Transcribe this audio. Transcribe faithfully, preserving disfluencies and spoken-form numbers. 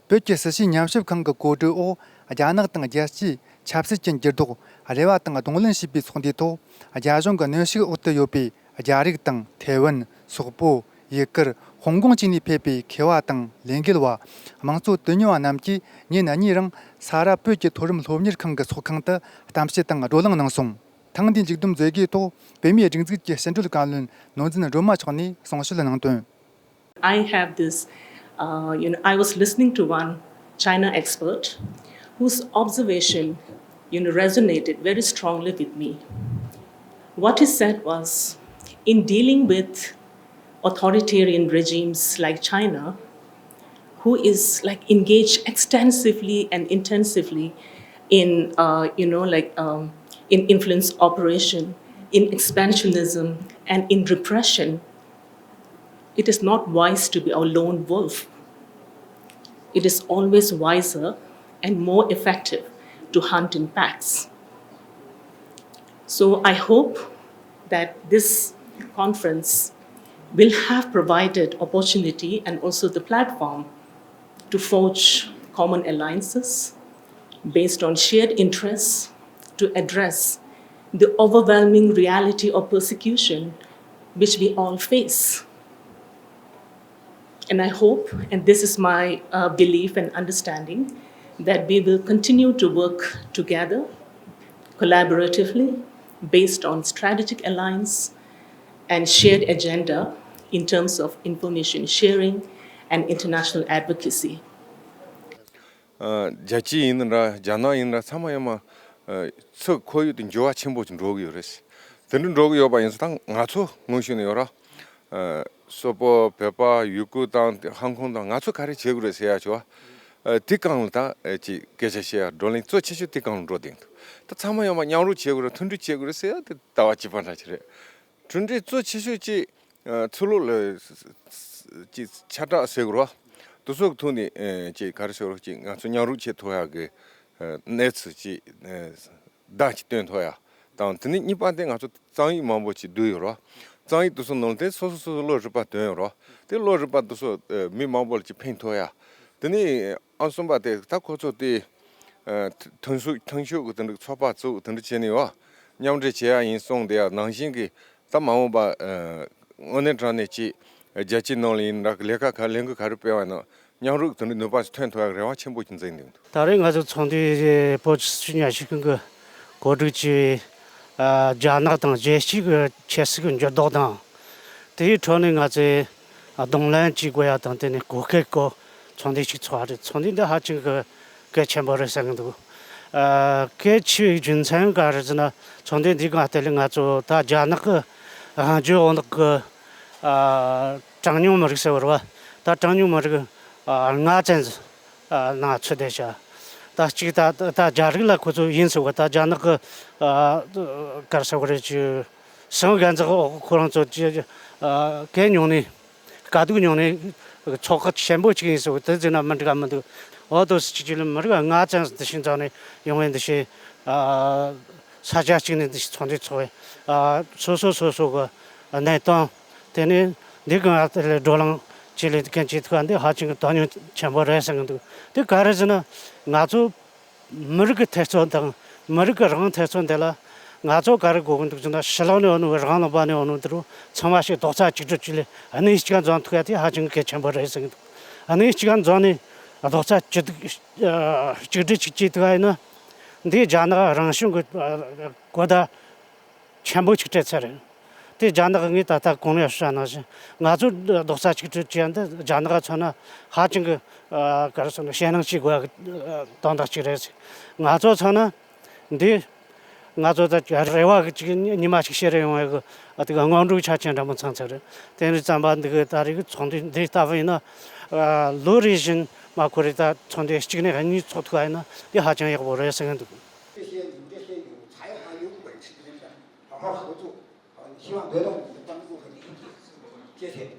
བོད་ཀྱི་སྲིད་བྱུས་ཉམས་ཞིབ་ཁང་གི་གོ་སྒྲིག་འོག་རྒྱ་ནག་དང་རྒྱལ་སྤྱིའི་ཆབ་སྲིད་ཀྱི་འགྱུར་ལྡོག་རེ་བ་དང་གདོང་ལེན་བྱས་པའི་ཚོགས་འདུའི་ཐོག་རྒྱ་གཞུང་གི་གནོན་ཤུགས་འོག་ཏུ་ཡོད་པའི་རྒྱ་རིགས་དང་ཐའེ་ཝན། སོག་པོ། ཡུ་གུར། ཧོང་ཀོང་བཅས་ནས་ཕེབས་པའི་མཁས་པ་དང་ལས་འགུལ་བ། དམངས་གཙོ་དོན་གཉེར་བ་རྣམས་ཀྱིས་ཉིན་གཉིས་རིང་ས་རཱ་བོད་ཀྱི་མཐོ་རིམ་སློབ་གཉེར་ཁང་གི་ཚོགས་ཁང་དུ་གཏམ་བཤད་དང་བགྲོ་གླེང་གནང་སོང་། ཐེངས་འདིའི་མཇུག་བསྡོམས་མཛད་སྒོའི་ཐོག་བོད་མིའི་སྒྲིག་འཛུགས་ཀྱི་ཕྱི་དྲིལ་བཀའ་བློན་ནོར་འཛིན་སྒྲོལ་མ་མཆོག་ནས་གསུང་བཤད་གནང་དོན། I have this, uh, you know, I was listening to one China expert whose observation, you know, resonated very strongly with me. What he said was, in dealing with authoritarian regimes like China, who is, like, engaged extensively and intensively in, uh, you know, like, um, in influence operation, in expansionism, and in repression, it is not wise to be a lone wolf. It is always wiser and more effective to hunt in packs. So I hope that this conference will have provided opportunity and also the platform to forge common alliances based on shared interests to address the overwhelming reality of persecution which we all face. And I hope, and this is my, uh, belief and understanding, that we will continue to work together, collaboratively, based on strategic alliance and shared agenda in terms of information sharing and international advocacy. རྒྱལ་སྤྱི་ཡིན་ན་འདྲ། རྒྱ་ནག་ཡིན་ན་འདྲ། ཚང་མ་ཡོད་མ། ཚུར་ཁོར་ཡུག་དེ་འགྱུར་བ་ཆེན་པོ་ཞིག་འགྲོ་གི་ཡོད་རེད། དེ་འདྲ་འགྲོ་གི་ཡོད་པ་ཡིན་ཙང་ད་ང་ཚོ་སྔོན་ཤོས་ནས་ཡོད་ར། སོག་པོ། བོད་པ། ཡུ་གུར་དང་ཧང་ཀོང་དང་ང་ཚོ་ག་རེ་བྱེད་དགོས་རེད་ཟེར་ཡ་ཆོག་པ། དེ་སྒང་ལ་ད་ཅིག་སྐད་ཆ་བཤད་ཡ། བགྲོ་གླེང་གཙོ་ཆེ་ཤོས་དེ་སྒང་ལ་འགྲོ་བསྡད་འདུག་ད་ཚང་མ་ཡོད་མ་མཉམ་རུབ་བྱེད་དགོས་རེད། མཐུན་སྒྲིལ་བྱེད་དགོས་རེད་ཟེར་ཡ་དེ་ལྟ་བ་གཅིག་པ་འདྲ་ཅིག་རེད། མཐུན་སྒྲིལ་གཙོ་ཆེ་ཤོས་ཅིག་ཚུར་ལོག་ལ་ཅིག་ཆ་དྲག་ཟེར་དགོས་རེད་པ། དེ་ཚོ་གི་ཐོག་ནས་ཅིག་ག་རེ་ཟེར་དགོས་རེད། ཅིག་ང་ཚོ་མཉམ་རུབ་བྱེད་ཐུབ་ཡ་གི་གནས་ཚུལ་ཅིག་བདག་གིས་སྟོན་ཐུབ་ཡ་དང་། དེ་ནས་གཉིས་པ་དེ་ང་ཚོ་རྩོམ་ཡིག་མང་པོ་ཅིག་བསྡུས་ཡོད་རེད་པ། རྩོམ་ཡིག་དེ་ཚོ་ནང་དེ་སོ་སོ་སོ་སོ་བློ་རིག་པ་བཏོན་ཡོད་རེད་པ། དེ་བློ་རིག་པ་དེ་ཚོ་མི་མང་པོ་ལ་ཅིག་ཕན་ཐོགས་ཡ། དེ་ནས་ཨང་གསུམ་པ་དེ་ད་ཁོ་ཚོ་དེ་ཐོན་ཤུགས་ཐོན་ཤུགས་ཀྱི་དེ་འདྲ་ཚོགས་པ་བཙུགས། དེ་འདྲ་བྱས་ནས་ཡོད། མཉམ་འབྲེལ་བྱེད་ཡ་ཡིན་གསུངས་བསྡད་ཡ་ནང་བཞིན་གྱི་ད་མ་འོངས་པ་དངོས་གནས་དྲང་གནས་ཅིག་རྒྱལ་སྤྱིའི་ནང་ལ་ཡིན་འདྲ། ལས་ཀ་ག་ལས་འགུལ་ག་རེ་སྤེལ་བ་ཡིན་ན་མཉམ་རུབ་དེ་འདྲ་ནུས་པ་ཞིག་ཐོན་ཐུབ་ཡ་རེ་བ་ཆེན་པོ་ཞིག་འཛིན་འདུག་ད་རེས་ང་ཚོ་ཚོགས་འདུའི་བོད་ཀྱི་སྲིད་བྱུས་ཉམས་ཞིབ་ཁང་གི་གོ་སྒྲིག་བྱས་པའི་རྒྱ་ནག་དང་རྒྱལ་སྤྱིའི་གི་ཆབ་སྲིད་ཀྱི་འགྱུར་ལྡོག་དང་། དེའི་ཁྲོད་ནས་ང་ཚོས་གདོང་ལེན་བྱེད་དགོས་ཡ་དང་། དེ་ནས་གོ་སྐབས་སྐོར་ཚོགས་འདུ་ཞིག་ཚོགས་པ་རེད། ཚོགས་འདུ་འདི་ཧ་ཅང་གི་གལ་ཆེན་པོ་རེད་བསམ་གྱི་འདུག་ཨ། གལ་ཆེ་བའི་རྒྱུ་མཚན་ག་རེ་ཟེར་ན། ཚོགས་འདུ་འདིའི་སྒང་དེ་ལ་ང་ཚོ་ད་རྒྱ་ནག་གི་དབང་སྒྱུར་འོག་གི་ཨ་གྲངས་ཉུང་མི་རིགས་ཟེར་བ་རེད་པ། ད་གྲངས་ཉུང་མི་རིགས་ཨ་ལྔ་ཙམ་ཨ་ནང་ཚུད་བསྡད་ཤག་ད་གཅིག་ད་ད་རྒྱ་རིགས་ལ་ཁོ་ཚོ་ཡིན་ཟེར་བ། ད་རྒྱ་ནག་གི་ཨ་ག་རེ་ཟེར་བ་རེད། ཅིག་སྲིད་དབང་སྒེར་འཛིན་འོག་ཁོ་རང་ཚོ་ཅིག་ཨ་གལ་ཉུང་ནི། དཀའ་སྡུག་མྱོང་ནས་ཚོགས་ཁག་ཆེན་པོ་གཅིག་ཡིན་ཟེར་བ་དེ་བརྩིས་ན་མི་འགྲིག་ག་མི་འདུག་འོ་དོ་སི་གཅིག་གཅིག་ལ་མི་རིགས་ལྔ་ཙམ་འདི་བཞིན་འཛོམས་ནས་ཡོང་བའི་འདི་བཞིན་ཨ་ས་ཆ་གཅིག་ནས་འདི་བཞིན་ཚོགས་འདུ་ཚོགས་པའི་ཨ་སོ་སོ་སོ་སོ་གི་གནས་སྟངས། དེ་ནས་འདི་གི་ང་དེ་ལས་བགྲོ་གླེང་བྱེད་ལས་མཁན་བྱེད་ཐུབ་པ་འདི་ཧ་ཅང་གི་དོན་སྙིང་ཆེན་པོ་རེད་བསམ་གི་འདུག་དེ་ག་རེ་ཟེར་ན་ང་ཚོ་མི་རིགས་ཀྱི་ཐེ་ཚོམ་དང་མི་རིགས་ཀྱི་རང་ཐེ་ཚོམ་དེ་ལ་ང་ཚོ་ག་རེ་དགོས་ཀྱི་འདུག་ཟེར་ན། ཕྱི་ལོགས་ནས་ཡོང་ནོ་རང་ལུང་པ་ནས་ཡོང་ནོ་འདི་རུ་ཚང་མ་ཞིག་རྡོག་རྩ་གཅིག་སྒྲིལ་གཅིག་ལས་གནས་གཅིག་ག་འཛོམས་ཐུབ་ཡ་དེ་ཧ་ཅང་གི་གལ་ཆེན་པོ་རེད་ཟེར་གྱི་འདུག་གནས་གཅིག་ག་འཛོམས་ནས་རྡོག་རྩ་གཅིག་སྒྲིལ་གཅིག་བྱེད་ཐུབ་ཡ་ཡིན་ན། འདི་རྒྱ་ནག་རང་བྱུང་གི་གོ་བརྡ་ཆེན་པོ་ཅིག་སྤྲད་ཚར་རེད། དེ་རྒྱ་ནག་གི་ངས་ད་ལྟ་གོང་ནས་ཞུས་པ་ནང་བཞིན་ང་ཚོ་རྡོག་རྩ་གཅིག་སྒྲིལ་བྱས་འདི་རྒྱ་ནག་ཚོ་ན་ཧ་ཅང་གི་ག་རེ་ཟེར་ན་ཞེད་སྣང་སྐྱེ་དགོས་ཡ་གི་དོན་དག་ཅིག་རེད། ང་ཚོ་ཚོ་ན་འདི་ང་ཚོ་ད་རེ་བ་གི་ཅིག་ཉི་མ་ཅིག་ཤར་རེ་ཡོང་བའི་གི་དེ་གི་སྔོན་འགྲོའི་ཆ་རྐྱེན་འདྲ་མོ་ཚང་ཚར་རེད། དེ་འདྲ་ཙམ་པ་འདི་གི་ད་རེས་གི་ཚོགས་འདུ་འདི་ལྟ་བུ་ཡིན་ན་ལོ་རེ་བཞིན་མ་འཁོར་རེ་ད་ཚོགས་འདུ་གཅིག་ནས་གཉིས་ཚོགས་ཐུབ་པ་ཡིན་ན་འདི་ཧ་ཅང་ཡག་པོ་རེད་ཟེར་གི་འདུག 这些你们这些有才华、有本事的人，好好合作，啊，希望得到你们的帮助和理解。谢谢。